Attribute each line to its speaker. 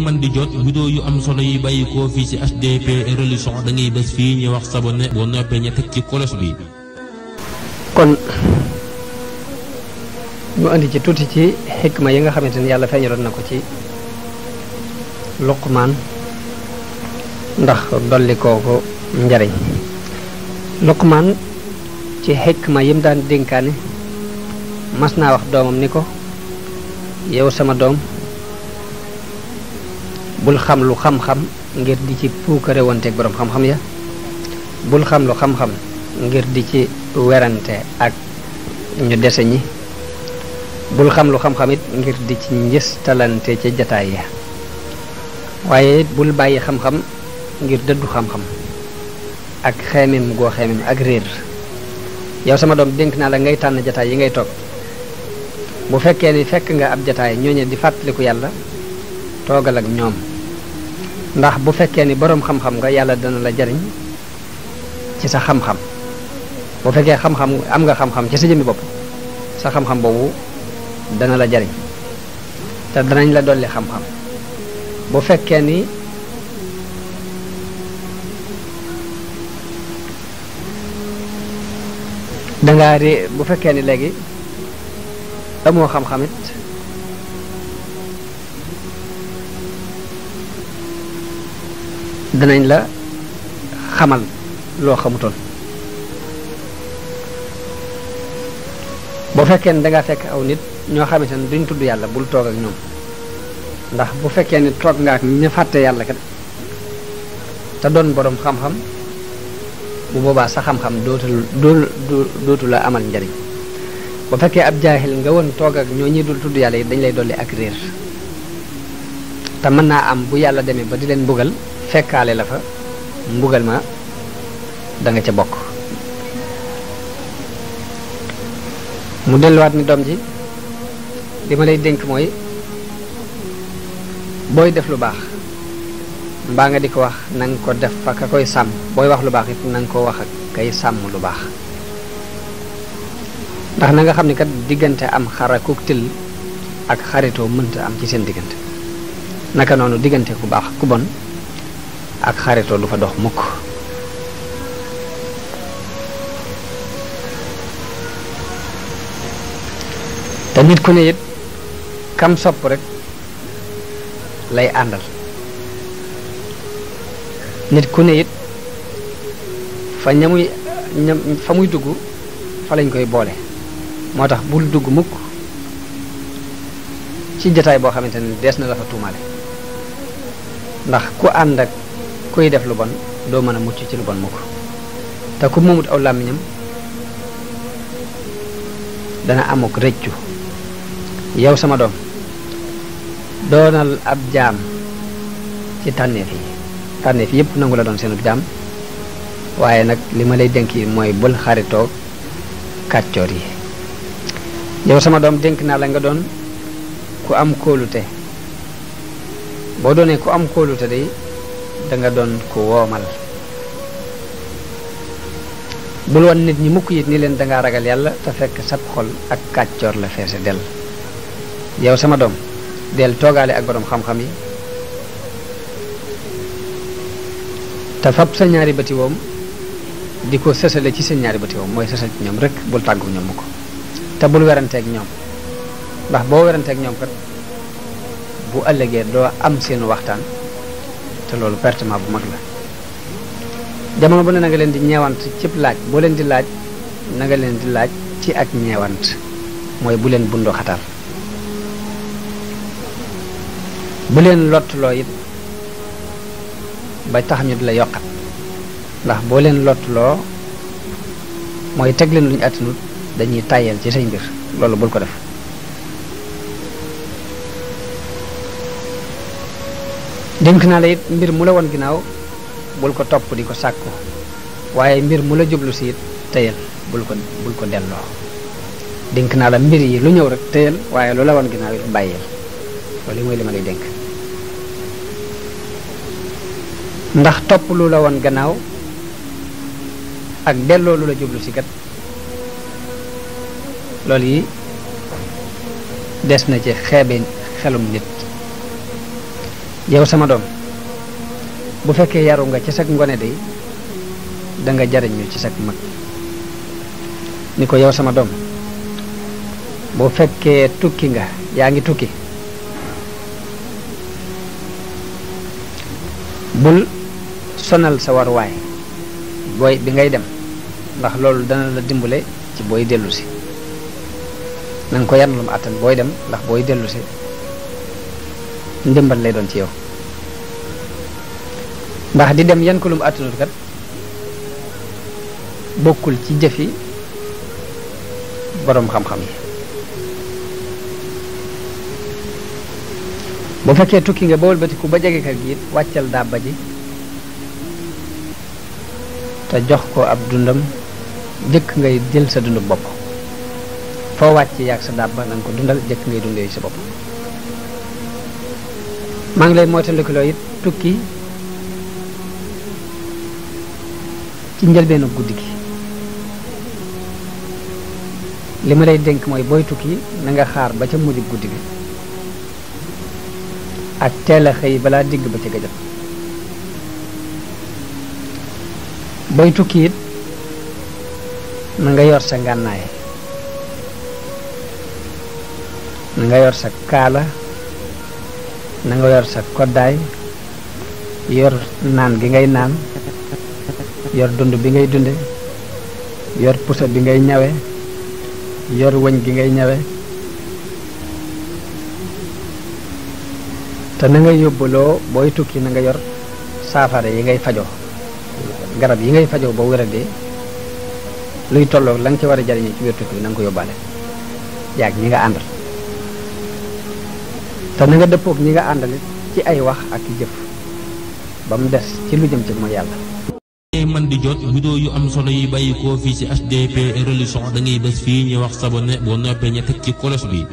Speaker 1: man di jot vidéo yu am solo yi bàyyi koo fii ci HDP religion da ngay bés fii ñu wax s'abonner boo noppee ñu teg ci cloche bi.
Speaker 2: kon ñu andi ci tuuti ci xikma yi nga xamante ni yàlla feeñaloon na ko ci Luqmaan ndax dolli kooku njariñ. Luqmaan ci xikma yim daan dénkaane mas naa wax doomam ni ko yow sama doom bul xam lu xam-xam ngir di ci puukare wonteeg boroom xam-xam ya, bul xam lu xam-xam ngir di ci werante ak ñu dese ñi, bul xam lu xam-xam it ngir di ci njëstalante ca jataay ya, waaye bul bàyyi xam-xam ngir dëddu xam-xam ak xeemim goo xeemim ak réer. yow sama doom dénk naa la ngay tànn jataay yi ngay toog. bu fekkee ni fekk nga ab jataay ñooñu di fàttaliku yàlla toogal ak ñoom, ndax bu fekkee ni boroom xam-xam nga yàlla dana la jariñ ci sa xam-xam. bu fekkee xam-xam am nga xam-xam ci sa jëmmi bopp, sa xam-xam boobu dana la jariñ te danañ la dolli xam-xam. bu fekkee ni dangaa bu fekkee ni léegi amoo xam-xam it danañ la xamal loo xamutoon. bu fekkee ni dangaa fekk aw nit ñoo xamante ne duñ tudd yàlla bul toog ak ñoom, ndax bu fekkee ni toog nga ak ña fàtte yàlla kat te doon boroom xam-xam bu boobaa sa xam-xam dootu la amal njariñ. bu fekkee ab jaahil nga woon toog ak ñoo ñi dul tudd yàlla yi dañ lay dolli ak réer, te mën naa am bu yàlla demee ba di leen mbugal fekkaale la fa mbugal ma da nga ca bokk. mu delluwaat ni doom ji li ma lay dénk mooy booy def lu baax mbaa nga di ko wax na nga ko def fa ka koy sàmm, booy wax lu baax it na nga ko wax ak kay sàmm lu baax. ndax na nga xam ni kat diggante am xarakuk til ak xaritoo mënta am ci seen diggante, naka noonu diggante ku baax ku bon ak xaritoo du fa dox mukk. te nit ku ne it kam sopp rek lay àndal, nit ku ne it fa fa muy dugg fa lañ koy boole. moo tax bul dugg mukk ci jataay boo xamante ne dees na la fa tuumale, ndax ku ànd ak kuy def lu bon doo mën a mucc ci lu bon mukk. te ku moomut aw làmmiñam dana amuk rëccu. yow sama doom doonal ab jaam ci tànneef yi yépp nangu la doon seenub jaam, waaye nag li ma lay dénk yi mooy bul xaritoo kàccoor yi. yow sama doom dénk naa la nga doon ku am kóolute. boo doonee ku am kóolute day da nga doon ku woomal. bul wan nit ñi mukk it ni leen dangaa ragal yàlla te fekk sab xol ak kàccoor la feese del. yow sama doom del toogaale ak boroom xam-xam yi te fab sa ñaari bëti woom di ko sësale ci seen ñaari bëti woom, mooy sësal ci ñoom rek bul tàggu ñoom mukk. te bul weranteeg ñoom, ndax boo weranteeg ñoom kat bu ëllëgee doo am seenu waxtaan te loolu pertement bu mag la. jamono bu ne na nga leen di ñeewant cib laaj, boo leen di laaj na nga leen di laaj ci ak ñeewant, mooy bu leen bundoo xatar. bu leen lottuloo it ba tax ñu di la yokkat, ndax boo leen lottuloo mooy teg leen lu ñu attanut dañuy tàyyeel ci say mbir, loolu bul ko def. dénk naa la it mbir mu la woon ginnaaw bul ko topp di ko sàkku, waaye mbir mu la jublu si it tëyal bul ko delloo. dénk naa la mbir yi lu ñëw rek tëyal, waaye lu la woon ginnaaw it bàyyeel. loolu mooy li ma lay dénk. ndax topp lu la woon gannaaw ak delloo lu la jublu si kat loolu yi des na ci xeebe xelum nit. yow sama doom bu fekkee yaru nga ci sag ngone de da nga jariñu ci sag mag ni ko yow sama doom bu fekkee tukki nga yaa ngi tukki bul sonal sa waruwaay booy bi ngay dem ndax loolu dana la dimbale ci booy dellu si nanga ko yan lu mu àttan booy dem ndax booy dellu si ndimbal lay doon ci yow ndax di dem yan ko lu mu àttanut kat bokkul ci jëfi boroom xam-xam yi bu fekkee tukki nga ba wëlbatiku ba jege kër gi it wàccal dàbba ji te jox ko ab dundam jëkk ngay jël sa dundu bopp foo wàcc yaag sa dàbba na nga ko dundal jëkk ngay dundee sa bopp maa ngi lay moytandikuloo it tukki ci njëlbeenu guddi gi li ma lay dénk mooy booy tukki na nga xaar ba ca mujj guddi gi ak teel a xëy balaa digg ba ca gëjëm booy tukki it na nga yor sa ngànnaay na nga yor sa kaala na nga yor sa koddaay yor naan gi ngay naan yor dund bi ngay dunde yor pusa bi ngay ñawe yor wëñ gi ngay ñawe te na nga yóbbaloo booy tukki na nga yor saafara yi ngay fajoo garab yi ngay fajoo ba wéradee luy tolloog la nga ci war a jariñoo ci biir tukki bi na nga ko yóbbaale yaag ñi nga àndal te na nga dëppoog ñi nga àndal ci ay wax ak jëf ba mu des ci lu jëm ci mooy yàlla
Speaker 1: man di jot vidéo yu am solo yi bàyyi koo fii ci HDP Religion da ngay bés fii ñu wax sabonné boo noppee ña teg ci cloche bi